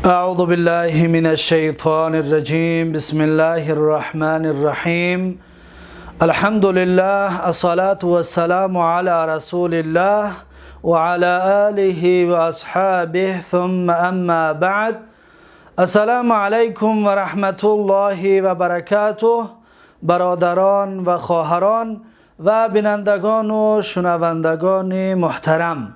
أعوذ بالله من الشيطان الرجيم. بسم الله الرحمن الرحيم. الحمد لله، الصلاة والسلام على رسول الله وعلى آله وأصحابه، ثم أما بعد. السلام عليكم ورحمة الله وبركاته. برادران و خواهران و بینندگان و شنوندگان محترم،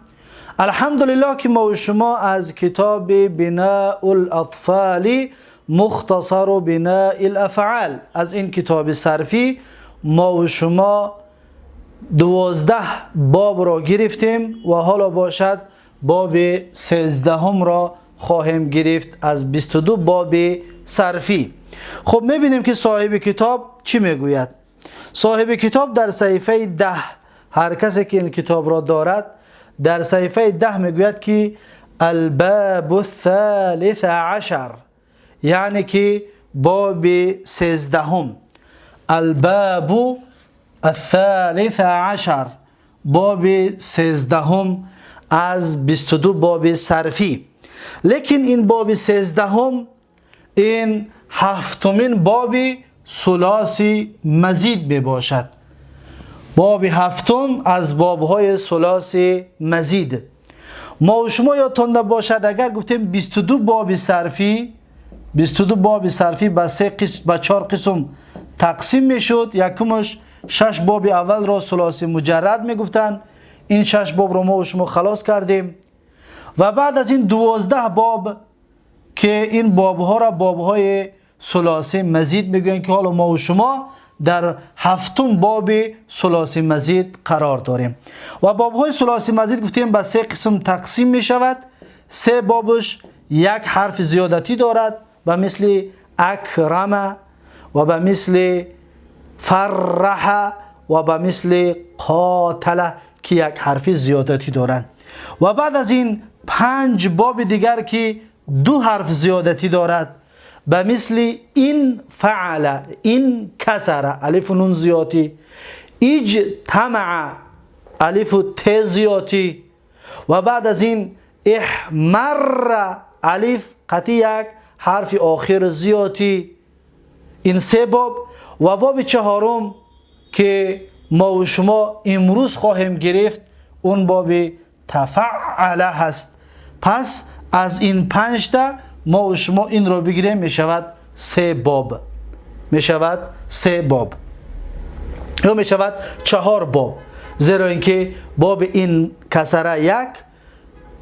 الحمدلله که ما و شما از کتاب بناء الاطفال مختصر بناء الافعال، از این کتاب صرفی ما و شما 12 باب را گرفتیم و حالا باشد باب 13 را خواهیم گرفت از 22 باب صرفی. خب، میبینیم که صاحب کتاب چی میگوید. صاحب کتاب در صحیفه 10، هر کسی که این کتاب را دارد، در صحیفه 10 میگوید که الباب الثالث عشر، یعنی که باب 13. الباب الثالث عشر، باب 13 از 22 باب صرفی. لیکن این باب 13، این هفتمین باب ثلاثی مزید می باشد، باب هفتم از بابهای ثلاثی مزید. ما و شما یادتان باشد، اگر گفتیم 22 باب صرفی، 22 باب صرفی به سه قسم، به چهار قسم تقسیم میشد. یکمش شش باب اول را ثلاثی مجرد میگفتند. این شش باب را ما و شما خلاص کردیم و بعد از این 12 باب که این بابها را بابهای ثلاثی مزید میگویند که حالا ما و شما در هفتم باب ثلاثی مزید قرار داریم. و بابهای ثلاثی مزید گفتیم به سه قسم تقسیم می شود. سه بابش یک حرف زیادتی دارد، به مثل اکرم و به مثل فرح و به مثل قاتل که یک حرف زیادتی دارند. و بعد از این پنج باب دیگر که دو حرف زیادتی دارد، به مثل این فعل، این کسر، الف و نون زیادی، اجتمع، الف و ت زیادی، و بعد از این احمر، الف قطعی یک حرف آخر زیادی. این سه باب و باب چهارم که ما و شما امروز خواهیم گرفت، اون باب تفعل هست. پس از این پنج تا ما و شما این رو بگیریم، می شود سه باب، می شود سه باب یا می شود چهار باب، زیرا اینکه باب این کسره یک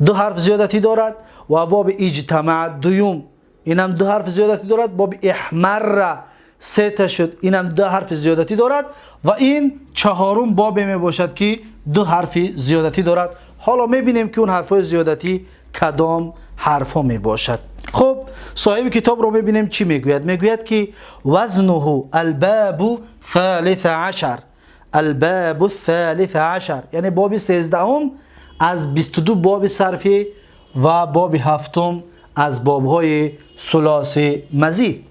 دو حرف زیادتی دارد و باب اجتماع دوم، اینم دو حرف زیادتی دارد. باب احمر سه تا شد، اینم دو حرف زیادتی دارد و این چهارم باب می باشد که دو حرف زیادتی دارد. حالا می بینیم که اون حرف زیادتی کدام حرف ها می باشد. خب، صاحب کتاب رو میبینیم چی میگوید. میگوید که وزنه الباب ثالث عشر. الباب الثالث عشر یعنی باب 13 از 22 باب صرفی و باب هفتم از بابهای ثلاثی مزید.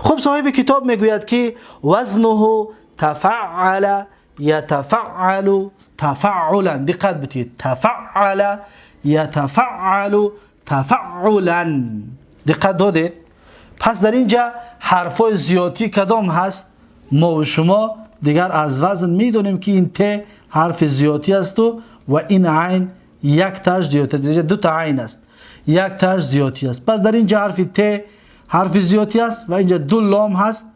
خب، صاحب کتاب میگوید که وزنه تفعل یتفعل تفعلا. دقت بتید، تفعل یتفعل تفعلا. دقت دادید؟ پس در اینجا حرفای زیادی کدام هست؟ ما و شما دیگر از وزن میدونیم که این ت حرف زیادی است و این عین یک تاش زیادی است. دو تا عین است، یک تاش زیادی است. پس در اینجا حرف ت حرف زیادی است و اینجا دو لام هست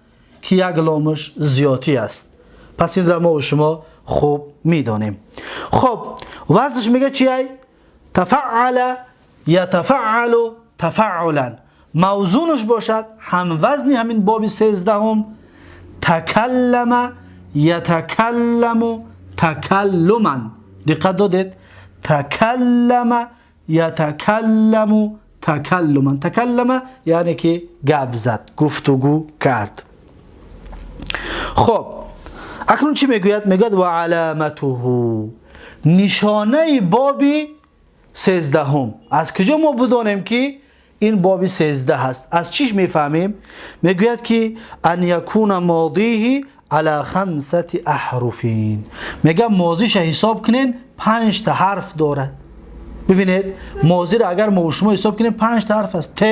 که یک لامش زیادی است. پس این را ما و شما خوب میدانیم. خب، وزنش میگه چی؟ تفعل یتفعل تفعلا. موزونش باشد هم وزنی همین باب 13، تکلم یتکلم تکلما. دقت دادید؟ تکلم یتکلم تکلما. تکلم یعنی که گپ زد، گفتگو کرد. خب، اکنون چی میگوید؟ میگوید و علامته، نشانه باب 13. از کجا ما بدانیم که این باب 13 هست؟ از چیش میفهمیم؟ میگوید که ان یکون ماضیه علی خمسة احرف. میگه ماضیش حساب کنین، پنج تا حرف دارد. ببینید ماضی را اگر ما و شما حساب کنیم 5 تا حرف است. ت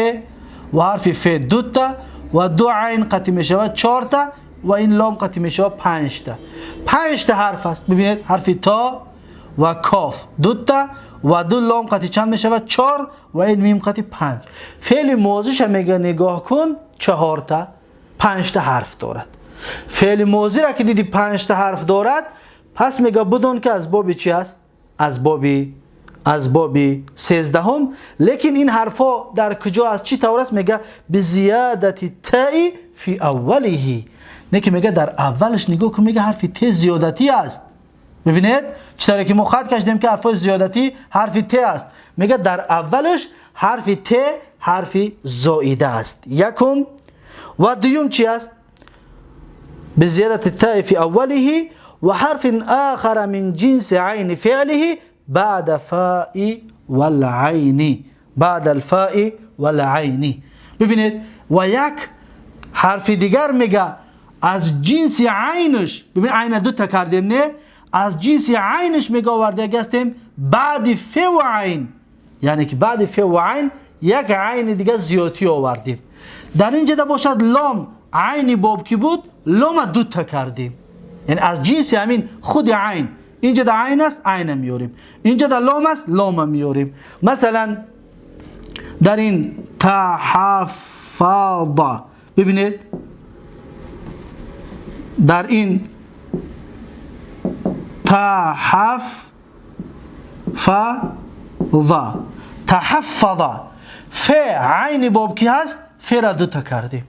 و حرف ف 2 تا و 2 عین قطعی می شود 4 تا و این لام قطعی می شود 5 تا. 5 تا حرف است. ببینید حرف تا و کاف 2 تا و 2 لام قطعی چند می شود؟ 4 و این میم قطعی 5. فعل ماضیش میگه نگاه کن 4 تا 5 تا حرف دارد. فعل ماضی را که دیدی 5 تا حرف دارد، پس میگه بدون که از باب چی است؟ از باب 13. لیکن این حرفا در کجا از چی طور است؟ میگه بزیادت تاء فی اوله. نه که میگه در اولش نگاه کن، میگه حرف ت زیادتی است. ببینید چطوری که ما خط کشیدیم که حرف زیادتی حرف ت است. میگه در اولش حرف ت حرف زائده است. یکم. و دوم چی است؟ بزیادت التاء فی اوله و حرف آخر من جنس عین فعله بعد فاء والعین. بعد الفاء والعین. ببینید و یک حرف دیگر میگه از جنس عینش. ببین عین دو تا کردیم، نه؟ از جنس عینش میگه آورده هستیم بعد ف و عین، یعنی که بعد ف و عین یک عین دیگه زیادی آوردیم. در اینجا باشد لام عین باب کی بود، لام دو تا کردیم، یعنی از جنس همین خود عین. اینجا در عین است، عین میاریم. اینجا در لام است، لام میاریم. مثلا در این تحفظ، ببینید در این تحفظ، تحفظ ف عین باب کی هست، ف را دو تا کردیم.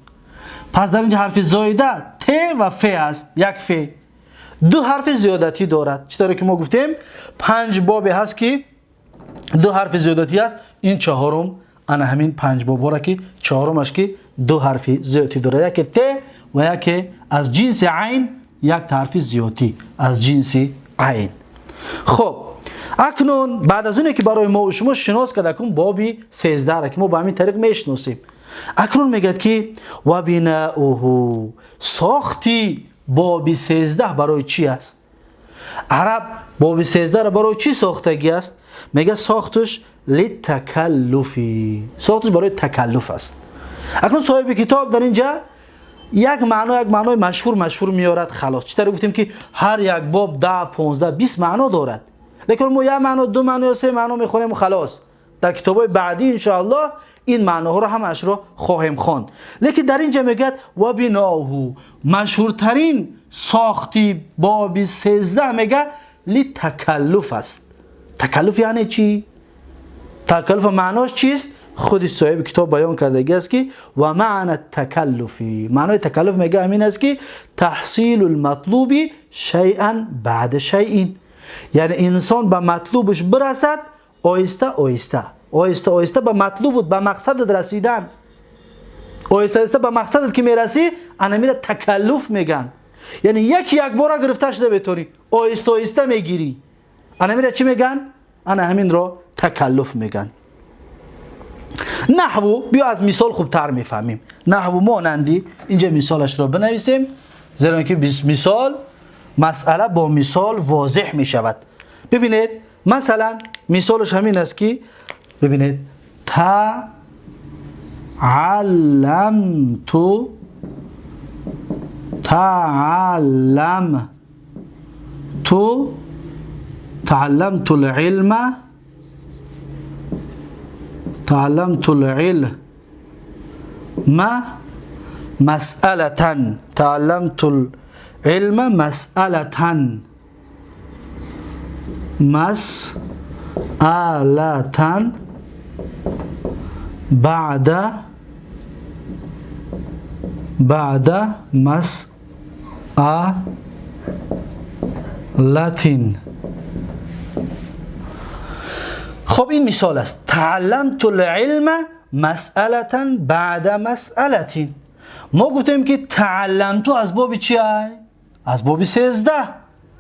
پس در اینجا حرف زایده ت و ف است، یک ف، دو حرف زیادتی دارد. چطوری که ما گفتیم 5 باب هست که دو حرف زیادتی است. این چهارم، انا همین 5 باب را که چهارمش که دو حرف زیادتی دارد، یکی ت و یکی از جنس عین، یک حرف زیادتی از جنس عین. خب اکنون بعد از اونه که برای ما و شما شناس کرد، اکنون باب 13 را که ما به همین طریق میشناسیم، اکنون میگد که و بناؤه، ساختی باب 13 برای چی است؟ عرب باب 13 را برای چی ساختگی است؟ میگه ساختش لتکلفی، ساختش برای تکلف است. اکنون صاحب کتاب در اینجا یک معنای مشهور میارد. خلاص چطور گفتیم که هر یک باب 10 15 20 معنا دارد، لیکن ما یک معنا، دو معنا یا سه معنا میخونیم و خلاص. در کتاب‌های بعدی انشاءالله این معناها رو همش رو خواهیم خواند. لیکن در اینجا میگه و بناهو، مشهورترین ساختی باب 13 میگه لتکلف است. تکلف یعنی چی؟ تکلف معناش چیست؟ خود صاحب کتاب بیان کرده است که و معنی تکلفی، معنای تکلف میگه همین است که تحصیل المطلوب شیئا بعد شیء، یعنی انسان به مطلوبش برسد آهسته آهسته، آهسته آهسته به مطلوب، به مقصد رسیدن، آهسته آهسته به مقصدت که میرسی، انا میره تکلف میگن. یعنی یکی یک بار گرفته شده بتونی، آهسته آهسته میگیری، انا میره چی میگن؟ انا همین رو تکلف میگن. نحو، بیا از مثال خوبتر میفهمیم. نحو مانندی، اینجا مثالش رو بنویسیم، زیرا که مثال مسئله با مثال واضح میشود. ببینید مثلا مثالش همین است که ببینید تعلمت، تعلمت، تعلمت العلم، تعلمت العلم مسألة، تعلمت العلم مسألة، مسألة بعد مسألة. خب این مثال است. تعلمت العلم مسألة بعد مسألة. ما گفتیم که تعلمت از باب چیه؟ از باب 13.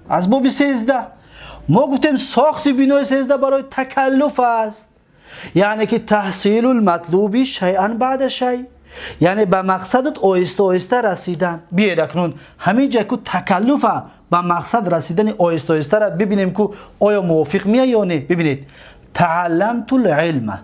از باب 13. ما گفتیم ساخت بینای 13 برای تکلف است، یعنی که تحصیل المطلوب شیئا بعد شیء، یعنی به مقصدت آهسته آهسته رسیدن. بیاید اکنون همینجا که تکلف به مقصد رسیدن آهسته آهسته را ببینیم که آیا موافق میه یا نه. ببینید تعلمت العلم،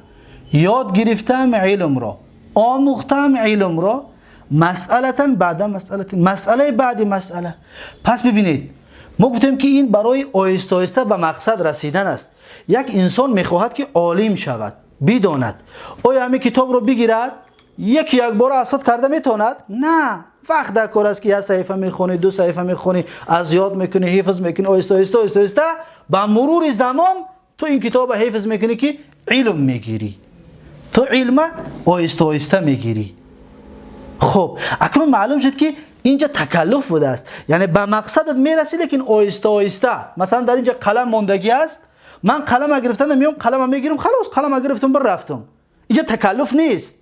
یاد گرفتم علم را، آموختم علم را، مسئلة بعد مسئلة، مسئله بعد مسئله. پس ببینید، ما گفتیم که این برای آهسته آهسته به مقصد رسیدن است. یک انسان میخواهد که عالم شود، بداند. آیا همین کتاب رو بگیرد یکی یک بار از یاد کرده میتواند؟ نه، وقت در کار است که یک صحیفه میخونی، دو صحیفه میخونی، از یاد میکنی، حفظ میکنی، آهسته آهسته آهسته آهسته به مرور زمان تو این کتاب حفظ میکنی که علم میگیری. تو علم آهسته آهسته میگیری. خب، اکنون معلوم شد که اینجا تکلف بوده است، یعنی به مقصدت میرسی، لیکن آهسته آهسته. مثلا در اینجا قلم ماندگی است، من قلم گرفتن میام، قلم میگیرم، خلاص، قلم گرفتم، بر رفتم. اینجا تکلف نیست،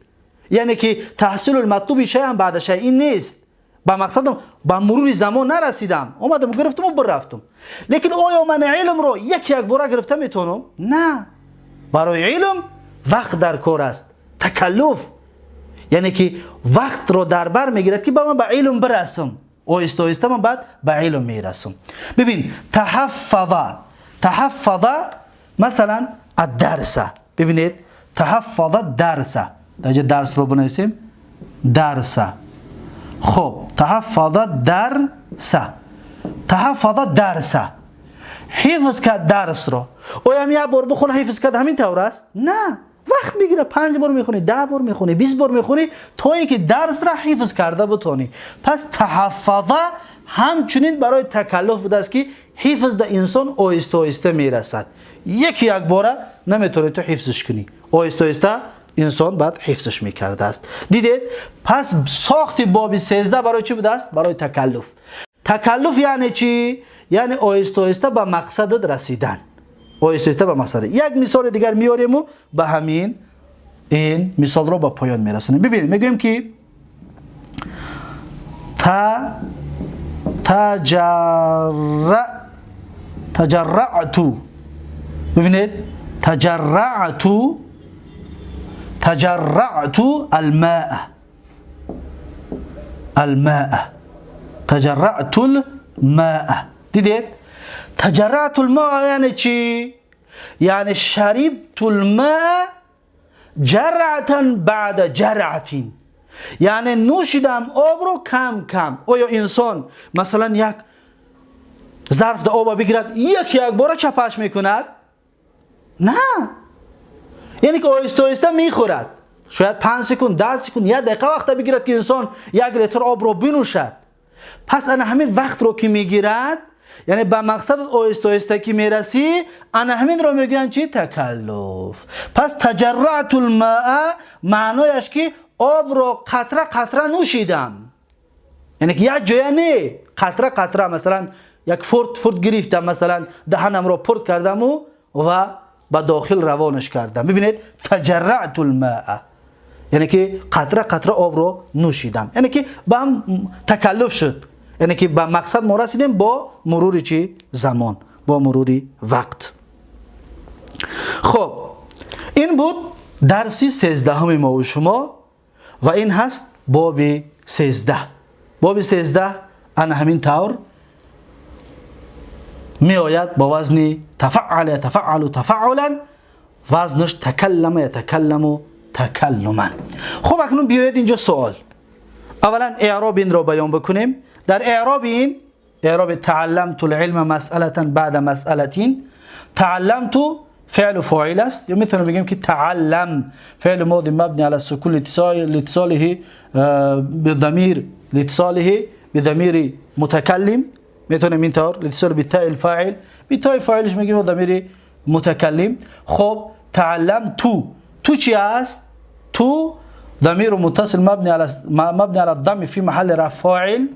یعنی که تحصیل المطلوب شیئا بعد شیء نیست. به مقصدم به مرور زمان نرسیدم، اومدم گرفتم و بر رفتم. لیکن آیا من علم رو یک یک باره گرفته میتونم؟ نه، برای علم وقت در کار است. تکلف یعنی که وقت رو در بر میگیرد که با من به علم برسم. آهسته آهسته من بعد به علم میرسم. ببین، تحفظ، تحفظ مثلا الدرس. ببینید، تحفظ الدرس، در درس رو بنویسیم، درس. خب، تحفظ درس، تحفظ درس، حفظ کرد درس رو. آیا یک بار بخونه حفظ کرد، همین طور است؟ نه، وقت میگیره. 5 بار میخونی، 10 بار میخونی، 20 بار میخونی تا اینکه درس را حفظ کرده بتونی. پس تحفظ همچنین برای تکلف بوده است که حفظ در انسان آهسته آهسته میرسد. یکی یک باره نمیتونی تو حفظش کنی، آهسته آهسته انسان بعد حفظش میکرده است. دیدید؟ پس ساخت باب 13 برای چی بوده است؟ برای تکلف. تکلف یعنی چی؟ یعنی آهسته آهسته به مقصدت رسیدن، آهسته آهسته به مقصد. یک مثال دیگر میاریم و به همین این مثال رو به پایان میرسونیم. ببینید، میگویم که تجرعت. ببینید، تجرعت، تجرعت الماء، الماء، تجرعت الماء. دیدید؟ تجرعت الماء یعنی چی؟ یعنی شربت الماء جرعة بعد جرعة، یعنی نوشیدم آب رو کم کم. آیا انسان مثلا یک ظرف در آب بگیرد، یک یک بار چپش میکند؟ نه، یعنی که آهسته آهسته میخورد. شاید 5 секунд، 10 секунд، یک دقیقه وقت بگیرد که انسان 1 لیتر آب رو بنوشد. پس انا همین وقت رو که میگیرد، یعنی به مقصد آهسته آهسته که میرسی، انا همین رو میگویند چی؟ تکلف. پس تجرعت الماء معنایش که آب رو قطره قطره نوشیدم، یعنی که یک جای نه، قطره قطره. مثلا یک فورت فورت گرفتم، مثلا دهنم رو پرت کردم و به داخل روانش کردم. ببینید، تجرعت الماء یعنی که قطره قطره آب رو نوشیدم، یعنی که با هم تکلف شد، یعنی که به مقصد ما رسیدیم با مرور چی؟ زمان، با مرور وقت. خب، این بود درسی 13 ما و شما و این هست باب 13. باب 13 انا همین طور می آید با وزن تفعل يتفعل تفعلا، وزنش تکلم يتکلم تکلما. خب، اکنون بیاید اینجا سوال. اولا اعراب این را بیان بکنیم. در اعراب این، اعراب تعلمت العلم مسئلة بعد مسئلة، تعلمت فعل فاعل است، یا میتونم بگیم که تعلم فعل ماضی مبنی على السكون لاتصاله بالضمير، لاتصاله بضمير متکلم. میتونیم اینطور لاتصال بتاء الفاعل، بتاء فاعلش میگیم ضمیر متکلم. خب، تعلم تو، تو چی است؟ تو ضمير متصل مبني على الضم في محل رفع فاعل.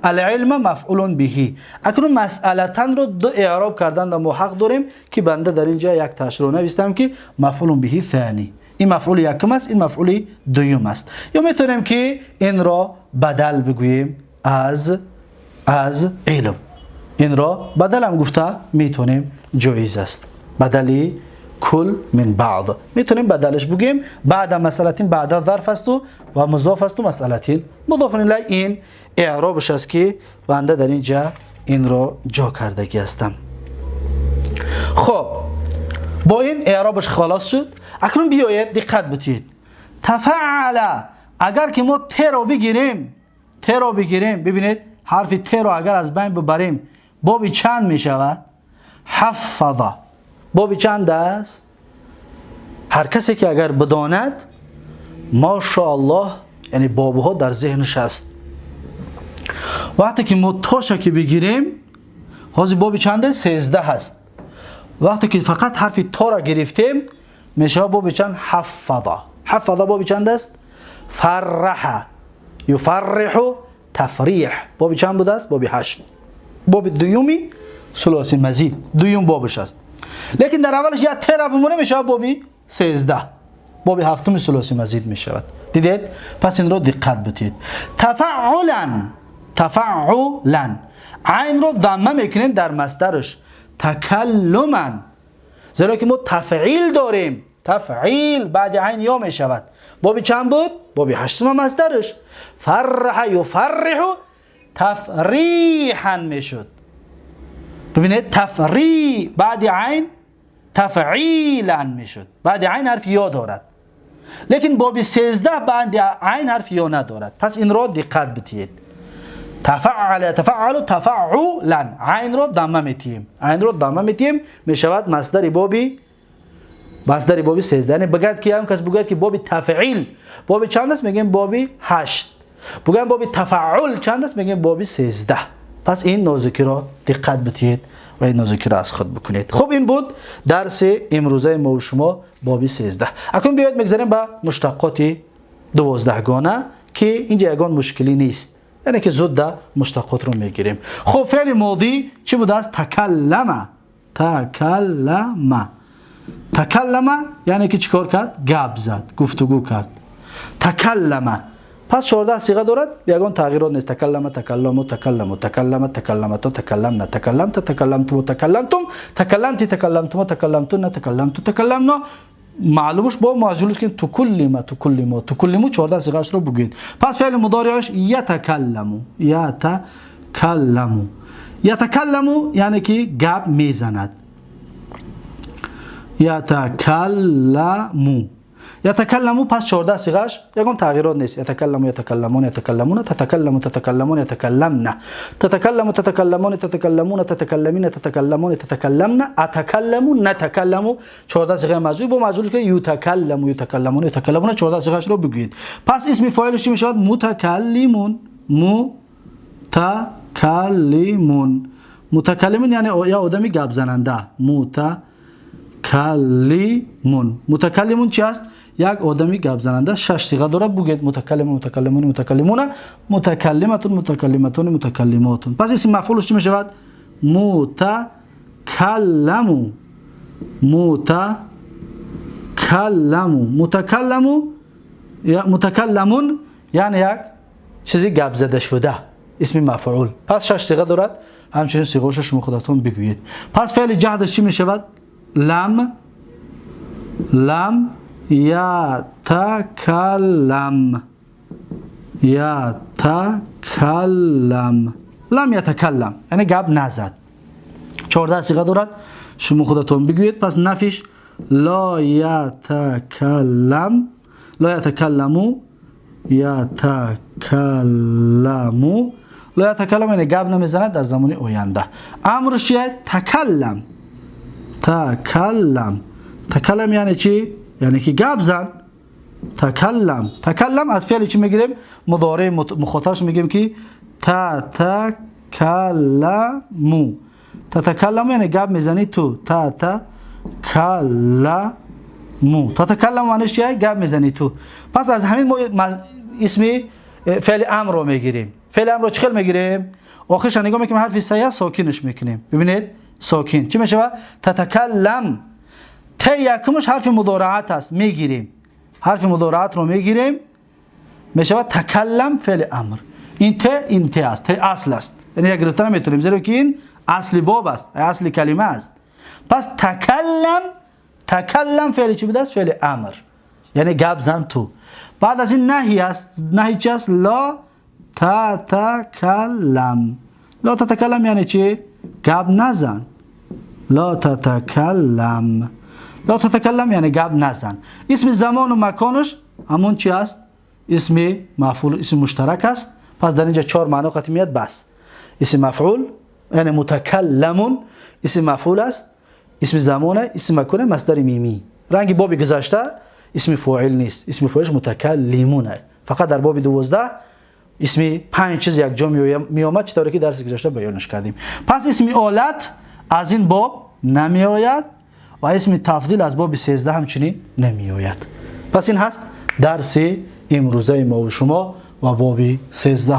العلم مفعول به. اکنون مسئلة رو دو اعراب کردن در ما حق داریم که بنده در اینجا یک تاش رو نوشتم که مفعول به ثانی. این مفعول یکم است، این مفعول دوم است. یا میتونیم که این را بدل بگوییم از علم. این را بدل هم گفته میتونیم، جایز است. بدلی کل من بعض میتونیم بدلش بگیم. بعد مسئلة، بعد ظرف است و مضاف است و مسئلة مضاف الیه. این اعرابش است که بنده در اینجا این را جا کردگی هستم. خب، با این اعرابش خلاص شد. اکنون بیایید دقت بدید. تفعل اگر که ما ت رو بگیریم، ت رو بگیریم، ببینید حرف ت رو اگر از بین ببریم باب چند می شود؟ حفظ. باب چند است؟ هر کسی که اگر بداند ماشاءالله، یعنی بابها در ذهنش است. وقتی که ما تاشا که بگیریم، حاضر باب چنده؟ 13 هست. وقتی که فقط حرف تا را گرفتیم میشه باب چند؟ حفظ. حفظ باب چند است؟ فرح یفرح تفریح. باب چند بوده است؟ باب 8. باب دومی ثلاثی مزید، دوم بابش است. لیکن در اولش یا ت را بمونه میشه باب 13، باب هفتم ثلاثی مزید میشود. دیدید؟ پس این رو دقت بدید. تفعلا، تفعلا عین رو ضمه میکنیم در مصدرش تکلما، زیرا که ما تفعیل داریم. تفعیل بعد عین یا میشود. باب چند بود؟ باب 8 مصدرش. فرح یفرح تفریحا میشد. ببینید تفریح بعد عین تفعیلا میشد. بعد عین حرف یا دارد، لیکن باب 13 بعد عین حرف یا ندارد. پس این را دقت بدید. تفعل تفعل تفعلا، عین را ضمه میتیم، عین را ضمه میتیم میشود مصدر بابی، مصدر بابی 13. یعنی بگید که هم کس بگید که باب تفعیل باب چند است، میگیم باب 8. بگم باب تفعل چند است، میگیم باب 13. پس این نازکی را دقت بدید و این نازکی را از خود بکنید. خب این بود درس امروزه ما و شما باب 13. اکنون بیاید میگذاریم به مشتقات 12 گانه که اینجا یگان مشکلی نیست، یعنی که زود ده مشتقات رو میگیریم. خب فعل ماضی چی بوده است؟ تکلم. تکلم، تکلم یعنی که چیکار کرد؟ گپ زد، گفتگو کرد. تکلم پس 14 صیغه دارد، یگان تغییرات نیست. تکلم، تکلم، تکلم، تکلم، تکلمت، تکلمنا، تکلمت، تکلمتم، تکلمتم، تکلمتی، تکلمتم، تکلمتن، تکلمت، تکلمنا. معلومش با مجهولش که تکلم، تکلم، تکلم، 14 صیغه‌اش رو بگید. پس فعل مضارعش یتکلم، یتکلم، یتکلم یعنی که گپ میزند. یتکلم، یتکلم پس 14 صیغه‌اش یگان تغییرات نیست. یتکلم، یتکلمون، یتکلمون، تتکلم، تتکلمون، یتکلمن، تتکلم، تتکلمون، تتکلمون، تتکلمین، تتکلمون، تتکلمن، اتکلم، نتکلم. 14 صیغه مجهول با مجهول که یتکلم، یتکلمون، یتکلمون، 14 صیغه‌اش رو بگویید. پس اسم فاعلش چی میشود؟ متکلمون. متکلمون، متکلمون یعنی یا آدمی گپ زننده. متکلمون، متکلمون چی است؟ یک آدمی گپ زننده. 6 صیغه داره، بگید متکلم، متکلمون، متکلمون، متکلمتون، متکلمتون، متکلماتون. پس اسم مفعولش چی میشود؟ متکلم، متکلم، متکلم، متکلمون یعنی یک چیزی گپ زده شده، اسم مفعول. پس 6 صیغه دارد، همچنین صیغه‌اش شما خودتون بگویید. پس فعل جهدش چی میشود؟ لم، لم یتکلم، یتکلم، لم یتکلم یعنی گپ نزد. 14 صیغه دارد، شما خودتون بگویید. پس نفیش لا یتکلم، لا یتکلمو، یتکلمو، لا یتکلم یعنی گپ نمیزند در زمان آینده. امرش چیه؟ تکلم، تکلم، تکلم یعنی چی؟ یعنی که گپ زن. تکلم، تکلم از فعل چی میگیریم؟ مضارع مخاطبش میگیم که تتکلمو، تتکلمو یعنی گپ میزنی تو. تتکلمو، تتکلم معنیش چیه؟ گپ میزنی تو. پس از همین ما اسم فعل امر رو میگیریم. فعل امر رو چخیل میگیریم؟ آخرش نگاه میکنیم حرف سیه ساکنش میکنیم. ببینید ساکن چی میشه؟ تتکلم. ت یکمش حرف مضارعت است، میگیریم حرف مضارعت رو میگیریم، میشه تکلم فعل امر. این ت، این ت است، ت اصل است، یعنی گرفتن نمیتونیم زیرا که این اصل باب است، اصل کلمه است. پس تکلم، تکلم فعل چی بوده است؟ فعل امر، یعنی گپ زن تو. بعد از این نهی است. نهی چی است؟ لا تتکلم. لا تتکلم یعنی چی؟ گپ نزن. لا تتکلم. لا تتكلم یعنی گپ نزن. اسم زمان و مکانش همون چی است؟ اسم مفعول، اسم مشترک است. پس در اینجا چهار معنا قطعی میاد. بس اسم مفعول یعنی متکلمون اسم مفعول است، اسم زمانه، اسم مکانه، مصدر میمی. رنگ باب گذشته اسم فاعل نیست، اسم فاعلش متکلمونه. فقط در باب 12 اسم پنج چیز یک جا می آمد، چطوری که درس گذشته بیانش کردیم. پس اسم آلت از این باب نمی آید و اسم تفضیل از باب 13 همچنین نمی آید. پس این هست درس امروزه ما و شما و باب 13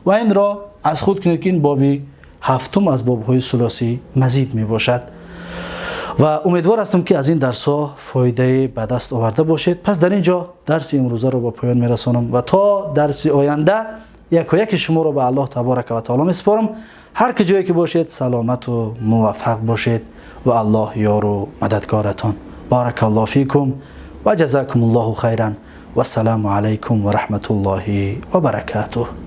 و این را از خود کنید که این باب هفتم از بابهای ثلاثی مزید می باشد و امیدوار هستم که از این درس ها فایده به دست آورده باشید. پس در اینجا درس امروزه رو به پایان میرسانم و تا درس آینده یک و یک شما رو به الله تبارک و تعالی میسپارم. هر کجایی که باشید سلامت و موفق باشید و الله یار و مددگارتان. بارک الله فیکم و جزاکم الله خیرا و السلام علیکم و رحمت الله و برکاته.